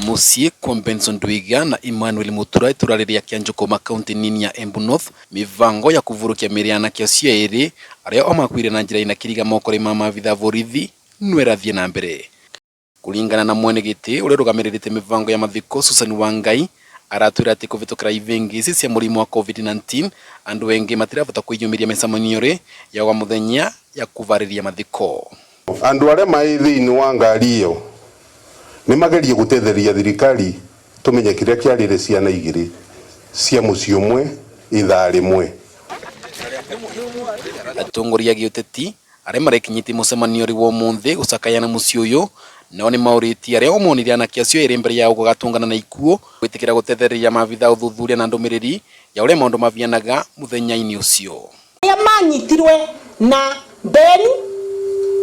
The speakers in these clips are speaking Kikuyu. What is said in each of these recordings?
Muciĩ kwa Benson Ndwiga na Emmanuel Mutura itura rĩrĩa Kĩanjũkũma kaunti nini ya Embu North mibango ya kuvurukia mĩĩrĩ ya anake acio erĩ arĩa o makuire na njĩra ina kĩriga moko-inĩ ma maabitha a borithi no ĩrathiĩ na mbere. Kũringana na mwene gĩtĩ ũrĩa ũrũgamĩrĩrĩte mĩbango ya mathiko Susan Wangai aratwĩra atĩ kũvĩtũkĩra ivĩngĩcĩ cia mũrimũ wa COVID-19 andũ aingĩ matirabota kwĩyumĩria mĩcemanio rĩ ya wa mũthenya ya kũvarĩria mathiko. Andũ arĩa maĩ thĩinĩ wa ngari ĩyo nĩ magerie gũtetheria thirikari tũmenye kĩrĩa kĩarĩre ciana igĩrĩ cia mũciĩ ũmwe ithaa rĩmwe. Atongoria a gĩũteti arĩa marekinyĩtie mũcemanio ũrĩ wa ũmũthĩ gũcakaya na mũciĩ ũyũ nao nĩ maũrĩtie arĩa omonire anake acio erĩ mbere yao gũgatũngana na ikuũ gwĩtĩkĩra gũtethereria maabitha ũthuthuria na ndũmĩrĩri ya ũrĩa maũndũ mabianaga mũthenya-inĩ ũcio. Arĩa manyitirwe na Ben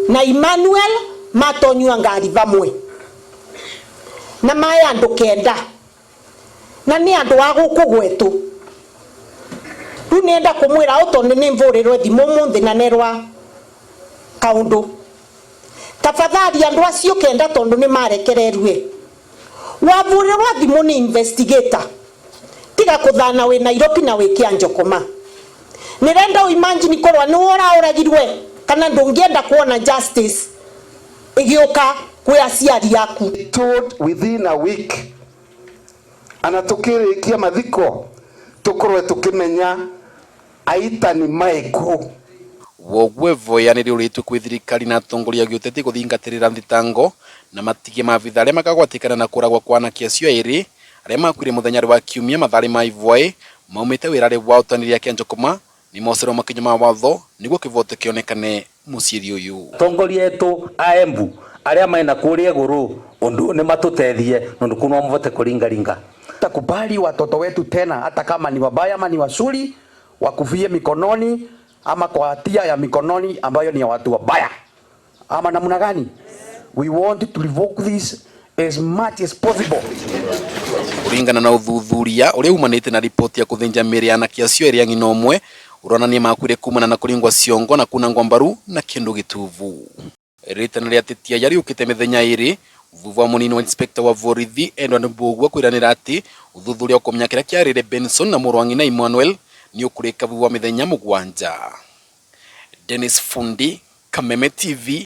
na Emmanuel matonyua ngari vamwe na maĩ andũ 9 na nĩ andũ a gũkũ gwetũ. Rĩu nĩenda kũmwĩra ũ tondũ nĩ mvũrĩrwe thimũ ũmũthĩ na nerwa kaũndũ. Tafadhali andũ acio 9 tondũ nĩ marekererue. Wavũrĩrwa thimũ nĩ investigator. Tiga kũthana wĩ Nairobi na wĩ Kĩanjokoma. Nĩrenda ũimagine korwa nĩwe ũraũragirwe kana ndũngĩenda kuona justice ĩgĩũka kwĩ aciari aku. Told within a week ana tukirikia mathiko tukorwe tukimenya aitani maiku. Woguo ivoya nĩrĩũrĩtio kwĩ thirikari na atongoria a gĩũteti gũthingatĩrĩra thitango na matigie maabitha arĩa makagwatĩkana na kũragwa kwa anake acio erĩ arĩa makuire mũthenya wa kiumia mathaa ma ivwaĩ maumĩte wĩra wa ũtanĩria Kĩanjũkũma nĩ mocerwo makinya ma watho nĩguo kĩvoto kĩonekane mũciĩ ũyũ. Atongoria etu a Embu aria maina kuria iguru undu ni matutethie nundu kuno mvote kuringaringa. Takubali watoto wetu tena hata kama ni wabaya ama ni wazuri wakufie mikononi ama kwa hatia ya mikononi ambayo ni ya watu wabaya ama namna gani? We want to revoke this as much as possible. Kuringana na uthuthuria uria umanite na ripoti ya kuthinja mĩĩrĩ ya anake acio erĩ a ng'ina ũmwe uronania makuire kumana na kũringwa ciongo na kunangwa mbaru na kĩndũ gĩtuvu. Ritana rĩa atetia yariũkĩte mĩthenya ĩrĩ thutha wa mũnini wa inspector wa borithi Edward Mbugua kwĩranĩra atĩ ũthuthuria wa kũmenya kĩrĩa kĩarĩre Benson na mũrũ wa ng'ina Emmanuel nĩ ũkũrĩka thutha wa mĩthenya 7. Dennis Fundi, Kameme TV.